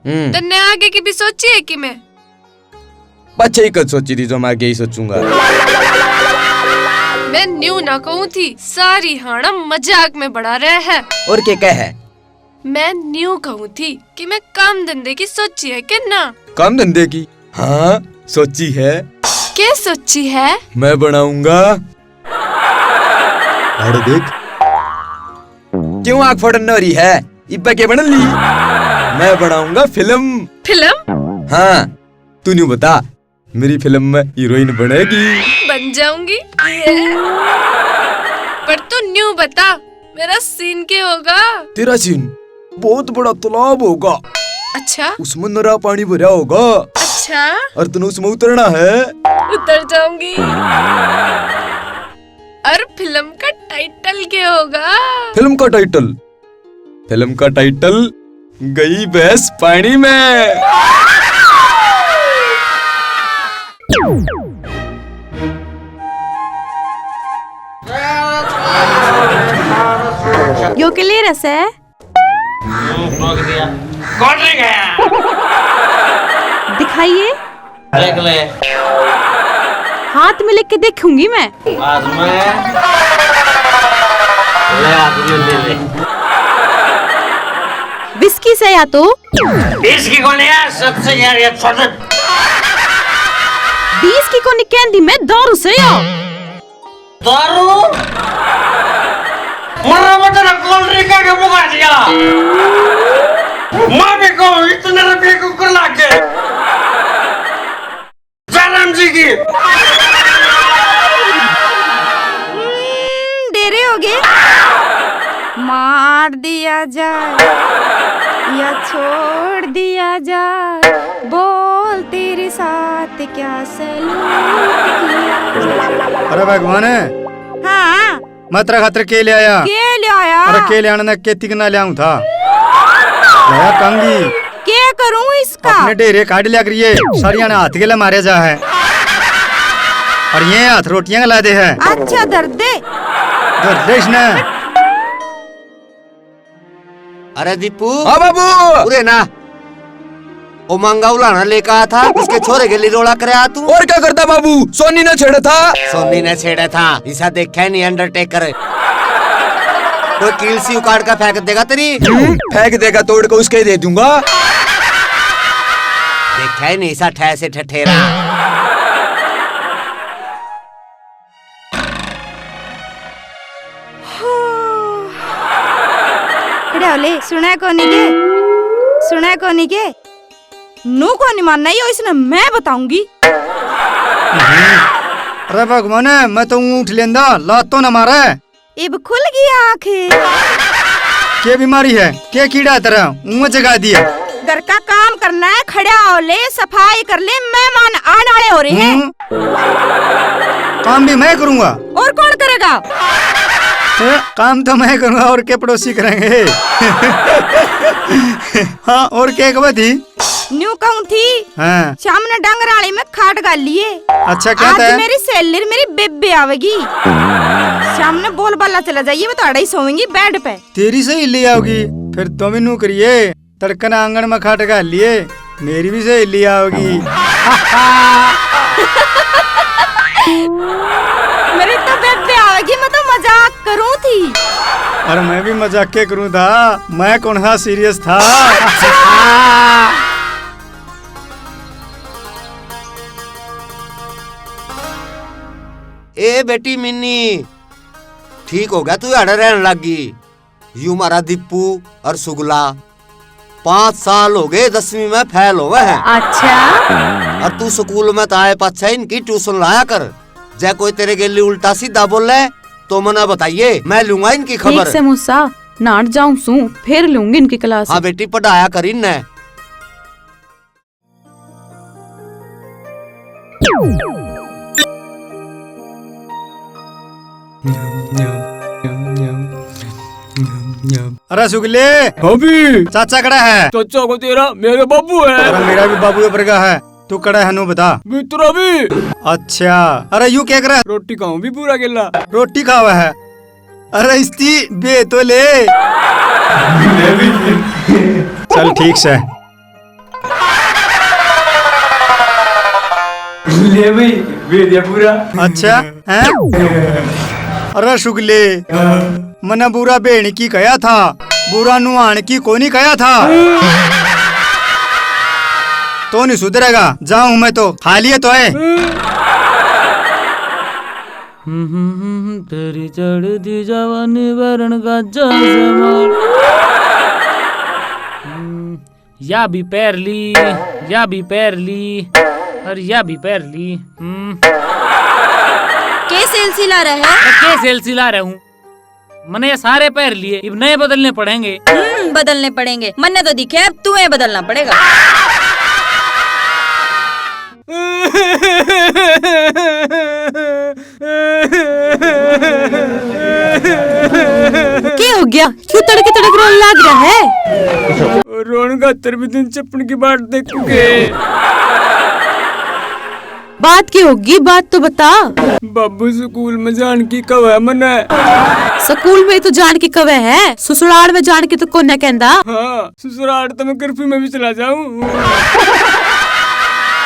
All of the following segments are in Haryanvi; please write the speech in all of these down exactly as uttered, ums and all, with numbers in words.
हम्म। तन्ने आगे की भी सोची है कि मैं? पाछे ही कद सोची थी जो मैं आगे ही सोचूंगा। मैं न्यू ना कहूं थी, सारी हाणा मजाक में बना रहे है। और के कह है? मैं न्यू कहूं थी कि मैं काम धंधे की सोची है के ना? काम धंधे की? हाँ, सोची है। के सोची है? मैं बनाऊंगा, अरे देख, क्यों आंख फड़न हो रही है? इब्बे के बन ली, मैं बनाऊंगा फिल्म। फिल्म? हाँ, तू न्यू बता, मेरी फिल्म में हीरोइन बनेगी? बन जाऊंगी। ये। पर तू न्यू बता, मेरा सीन के होगा? तेरा सीन बहुत बड़ा तालाब होगा। अच्छा। उसमें नरा पानी भरा होगा। अच्छा। और तन्ने उसमें उतरना है। उतर जाऊंगी। और फिल्म का टाइटल क्या होगा? फिल्म का टाइटल, फिल्म का टाइटल गई भैंस पानी में। यो के ले रहा सै? मुंह ठोक दिया। कौन रे गया? दिखाइए। देख ले। हाथ में लेके देखूंगी मैं। हाथ में। ले, हाथ में ले ले। विस्की से या तो? विस्की को नहीं यार, सबसे यार, ये छोटे। विस्की को नहीं कहती मैं, दारू से या। दारू? मरना बता ना, कोल्ड ड्रिंक का मुका दिया। मैं भी कहूँ, इतने रुपये को कर लाग गए। जयराम जी की। हम्म, डेरे हो गए। मार दिया जाए या छोड़ दिया जाए, बोल तेरे साथ क्या सलूक किया जाए। अरे भगवान। हाँ। मैं तेरे खातर के ले आया? के ले आया? अरे के ले आने ने, के तिकना ले आऊं था। लाया कंगी। के करूं इसका? अपने डेरे काट लिया करिए, सारिया ने हाथ के ले मारे जा है। और ये हाथ रोटियां के ला दे है। अच्छा, धर दे। धर दे इसने। अरे दीपू। हाँ बाबू। उरे ना। ओ मांगा उलाना लेकर आया था, इसके छोरे के लिए रोला करे आ तू। और क्या करता बाबू, सोनी ने छेड़ा था। सोनी ने छेड़ा था, इसा देखा ही नहीं अंडरटेकर। कोई कील सी उखाड़ कर फेंक देगा तेरी। हम्म, फेंक देगा, तोड़ के उसके दे दूंगा। देखा ही नहीं इसा ठै से ठठेरा। खड़े हो ले, सुना कोनी के? सुना कोनी के? नू कोनी मानना यो, इसने मैं बताऊंगी। अरे भगवान, मैं तो ऊँट लेंदा, लात तो ना मारे। इब खुल गई आँख। के बीमारी है? के कीड़ा है तेरा? ऊँ जगा दिया। घर का काम करना है, खड़ा हो ले, सफाई कर ले, मेहमान आने वाले हो रहे हैं। हम्म। काम भी मैं करूँगा। और कौन करेगा? ए, काम तो मैं करूँगा, और के पड़ोसी करेंगे? हाँ, और के कब थी? न्यू कहूं थी। हाँ। शाम ने डांगर आली में खाट घाल लिए। अच्छा, क्या आज था? मेरी सहेली, मेरी बेबे आवेगी। शाम ने बोल बाला चला जाइए, वो तो अड़ा ही सोवेंगी बेड पे। तेरी सहेली आओगी, फिर तुम ही नू करिए, तड़कन आंगन में खाट घाल लिए, मेरी भी सहेली आओगी। मेरी तो बेबे आवेगी, मैं तो मजाक करूं थी। अरे मैं भी मजाक के करूं था, मैं कौन सा सीरियस था। ए बेटी मिन्नी, ठीक हो गया तू आड़े रहन लागी। यू म्हारा दीपू और सुगला पाँच साल हो गए दसवीं में फेल होवे हैं। अच्छा। और तू स्कूल में तो आए पाछे इनकी ट्यूशन लाया कर। जै कोई तेरे गेली उल्टा सीधा बोले तो मना बताइए, मैं लूंगा इनकी खबर। ठीक से मूसा, नाट जाऊं सूं, फिर लूंगी इनकी क्लास। हाँ बेटी, पढ़ाया कर इनने। अरे सुगले। हाँ भी। चाचा कड़ा है? चाचा को तेरा, मेरे बाबू है। अरे मेरा भी बाबू है, बरगा है। तू कड़ा है, नू बता। मित्रा भी। अच्छा, अरे यू क्या करे? रोटी खाऊं भी पूरा गेला। रोटी खावा है? अरे इस्ती बे तो ले। चल ठीक से। ले भाई, भेज दिया पूरा। अच्छा, हैं? अरे शुगले, मने बुरा भेण की कहा था, बुरा नुहाण की कोनी कहा था। तो नहीं सुधरेगा, जाऊं मैं तो, खा लिए तो है। हम्म, हम्म, हम्म, तेरी चढ़ती जवानी बरन गाजा से मार। हम्म, या भी पैर ली, या भी पैर ली, और या भी पैर ली। हम्म। के सेल सिला रहा है? मैं के सेल सिला रहा हूँ? मैंने ये सारे पैर लिए, इब नए बदलने पड़ेंगे। हम्म, बदलने पड़ेंगे। मन्ने तो दिखे, अब तू ये बदलना पड़ेगा। के हो गया? क्यों तड़के तड़के रोने लाग रहा है? रोन खातर भी दिन चपन की बाट देखूंगे। बात की होगी, बात तो बता। बाबू स्कूल में जान की कवे मने। स्कूल में तो जान की कवे है, ससुराल में जान की तो कोन्या कहंदा। हाँ, ससुराल तो मैं कर्फ्यू में भी चला जाऊं।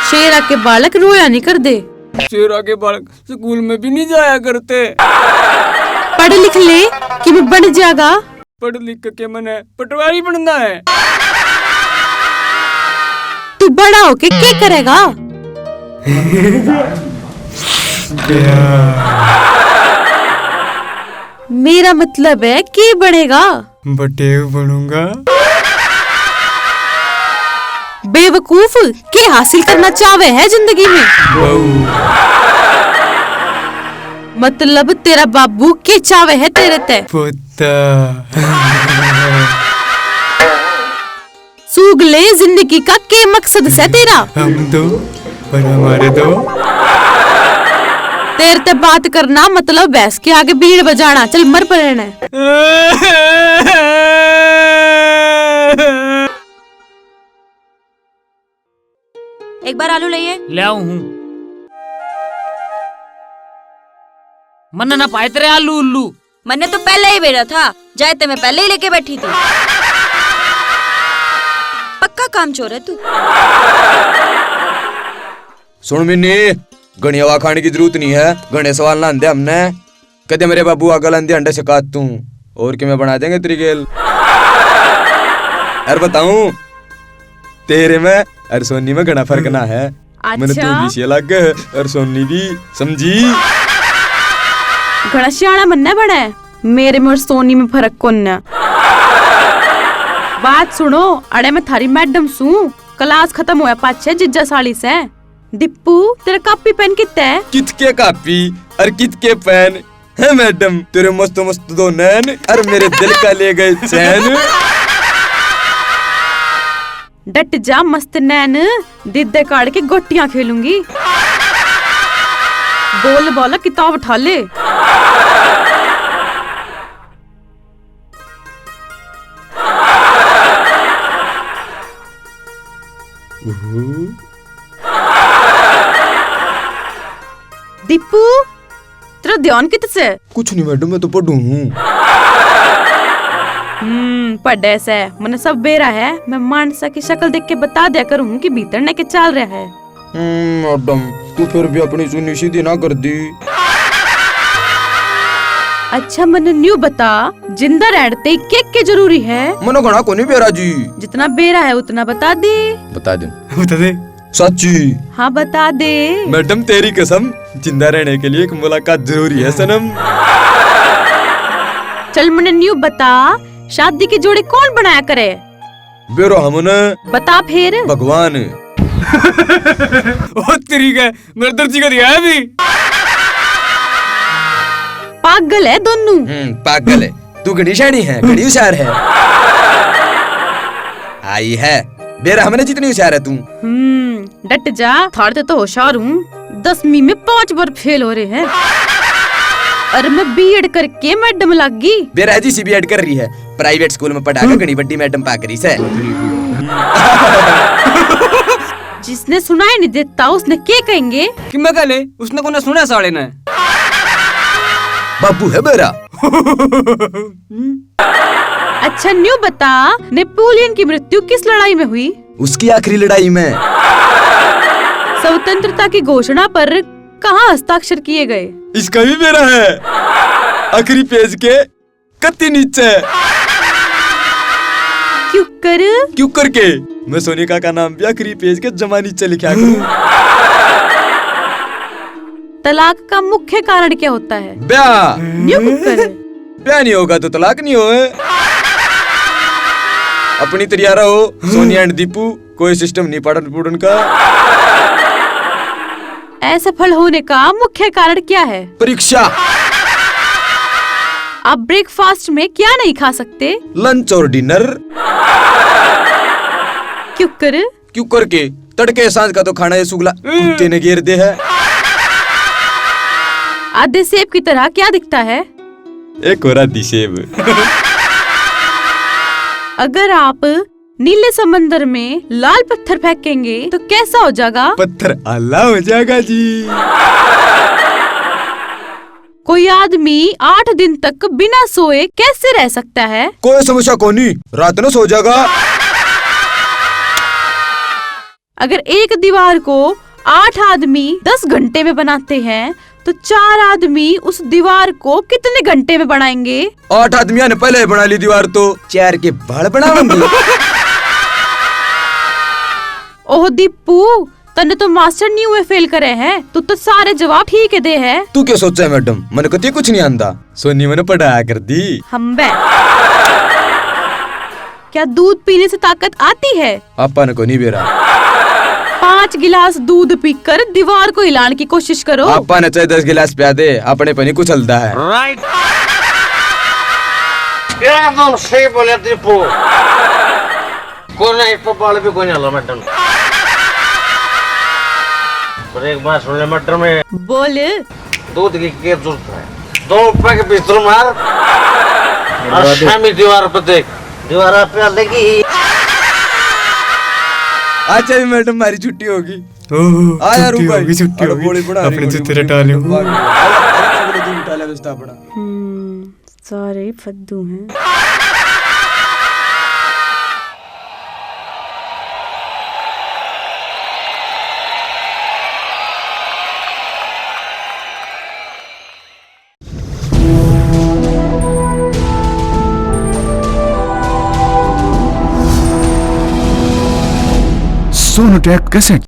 शेरा के बालक रोया नहीं कर दे। शेरा के बालक स्कूल में भी नहीं जाया करते। पढ़ लिख ले कि मैं बन जाएगा। पढ़ लिख के मने पटवारी बनना है। तू बड़ा होके के करेगा? मेरा मतलब है के बनेगा? बटेव बनूंगा। बेवकूफ, के हासिल करना चाहवे है जिंदगी में? बहू। मतलब तेरा बाबू के चाहवे है तेरे ते? पोता। सूग ले, जिंदगी का के मकसद से तेरा? हम दो और हमारे दो। तेरे ते बात करना मतलब भैंस के आगे बीड़ बजाना। चल मर पड़े ने। एक बार आलू लाइए। ले आऊं हूँ। मन्ने ना पाए तेरे आलू उल्लू। मन्ने तो पहले ही बेरा था, जाए ते मैं पहले ही लेके बैठी थी। पक्का काम चोर है तू। सुन मिन्नी, घणी हवा खाने की जरूरत नहीं है, घणे सवाल ना आंदे हमने। कदे मेरे बाबू आगल आंधी अंडे से काट तू, और किमें बना देंगे तेरी गेल। अर बताऊं, तेरे में अर सोनी में घणा फर्क ना है। मने तू अच्छा। भी से लागे अर सोनी भी, समझी? घणा सियाणा मन्ने बने, मेरे में और सोनी में फर्क कोन्या। बात सुनो, अड़े मैं थारी मैडम सूं, क्लास खत्म होया पाछे जीजा साली से। दीपू, तेरा कापी पेन कित्ते? कित के कापी और कित के पेन? है मैडम, तेरे मस्त मस्त दो नैन और मेरे दिल का ले गए चैन। डट जा मस्त नैन, दीदे काढ़ के गोटियां खेलूंगी। बोल बालक, किताब उठा ले। दीपू, तेरा ध्यान कित से? कुछ नहीं मैडम, मैं तो पढ़ू हूँ। हम्म, पढ़े से, मने सब बेरा है। मैं मानसा की शक्ल देख के बता दिया करूँ कि भीतर ने के चाल रहा है। हम्म, मैडम, तू फिर भी अपनी चुन्नी सीधी ना कर दी। अच्छा, मने न्यू बता, जिंदा रहण ते के के जरूरी है? मने घणा कोनी बेरा जी। जितना बेरा है उतना बता दे। बता दे। बता दे। सच्ची? हाँ, बता दे। मैडम, तेरी कसम, जिंदा रहने के लिए एक मुलाकात जरूरी है सनम। चल, मने न्यू बता, शादी की जोड़ी कौन बनाया करे? बेरो हमने। बता फिर। भगवान। ओ तेरी के, मेरे दर्जी का दिया है अभी। पागल है दोनों। हम्म, पागल है। तू घणी शाणी है, घणी होशियार है। आई है। बेरा हमने जितनी होशियार है तू। हम्म, डट जा, थारे ते तो होशियार हूँ। दसवीं में पांच बार फेल हो रहे हैं। और मैं बीएड करके मैडम लाग गई। बेरा जी सी बीएड कर रही है, प्राइवेट स्कूल में पढ़ा के घणी बड़ी मैडम पाक रही से। जिसने सुनाई नहीं देता, उसने के कहेंगे? कि मैं कह ले, उसने कोने सुना साले ने। बाबू है बेरा। अच्छा, न्यू बता, नेपोलियन की मृत्यु किस लड़ाई में हुई? उसकी आखिरी लड़ाई में। स्वतंत्रता की घोषणा पर कहाँ हस्ताक्षर किए गए? इसका भी मेरा है, आखिरी पेज के कत्ती नीचे। क्यूकर? क्यूकर के? मैं सोनिका का नाम भी आखिरी पेज के जमा नीचे लिखा करूं। तलाक का मुख्य कारण क्या होता है? ब्याह। न्यू क्यूकर? ब्याह नहीं होगा तो तलाक नहीं होए। अपनी तरिया रहो, सोनिया and दीपू, कोई सिस्टम नहीं पाड़न पूड़न का। असफल होने का मुख्य कारण क्या है? परीक्षा। आप ब्रेकफास्ट में क्या नहीं खा सकते? लंच और डिनर। क्यूकर? क्यूकर के? तड़के सांझ का तो खाना ये सुगला कुत्ते ने घेर दे है। आधे सेब की तरह क्या दिखता है? एक और आधी सेब। अगर आप नीले समंदर में लाल पत्थर फेंकेंगे तो कैसा हो जाएगा? पत्थर आला हो जाएगा जी। कोई आदमी आठ दिन तक बिना सोए कैसे रह सकता है? कोई समस्या कोनी, रात न सो जाएगा। अगर एक दीवार को आठ आदमी दस घंटे में बनाते हैं, तो चार आदमी उस दीवार को कितने घंटे में बनाएंगे? आठ आदमियां ने पहले ही बना ली दीवार, तो चार के बाल बनावेंगे। ओह दीपू, तन्ने तो मास्टर न्यू ए फेल करे है, तू तो सारे जवाब ठीक दे है। तू क्या सोचा है मैडम, मैंने कती कुछ नहीं आंदा। सोनी मैंने पढ़ाया कर दी। हम बे। क्या दूध पीने से ताकत आती है? आपा ने को नहीं बेरा। पाँच गिलास दूध पीकर दीवार को हिलाने की कोशिश करो। आपा ने चाहे दस गिलास प्या दे, अपने पे नहीं कुछ हलदा है। राइट। एकदम सही बोले दीपू। कोने इस पर बाल भी कोई नहीं हला मैडम। पर एक बात सुन ले मैडम, में बोल। दूध की क्या जरूरत है? दो पैग भीतर मार और शामी दीवार पर देख, दीवार पे लगी। अच्छा भी मैडम, हमारी छुट्टी होगी। ओहो, आ यार, छुट्टी ऊपर। होगी, छुट्टी अरे, होगी। बोली बना रही अपने होगी, जूते रटा ले। भाग। अरे, अरे, अरे, जूता ले बस्ता अपना। हम्म, सारे फद्दू हैं। Sonotech cassette।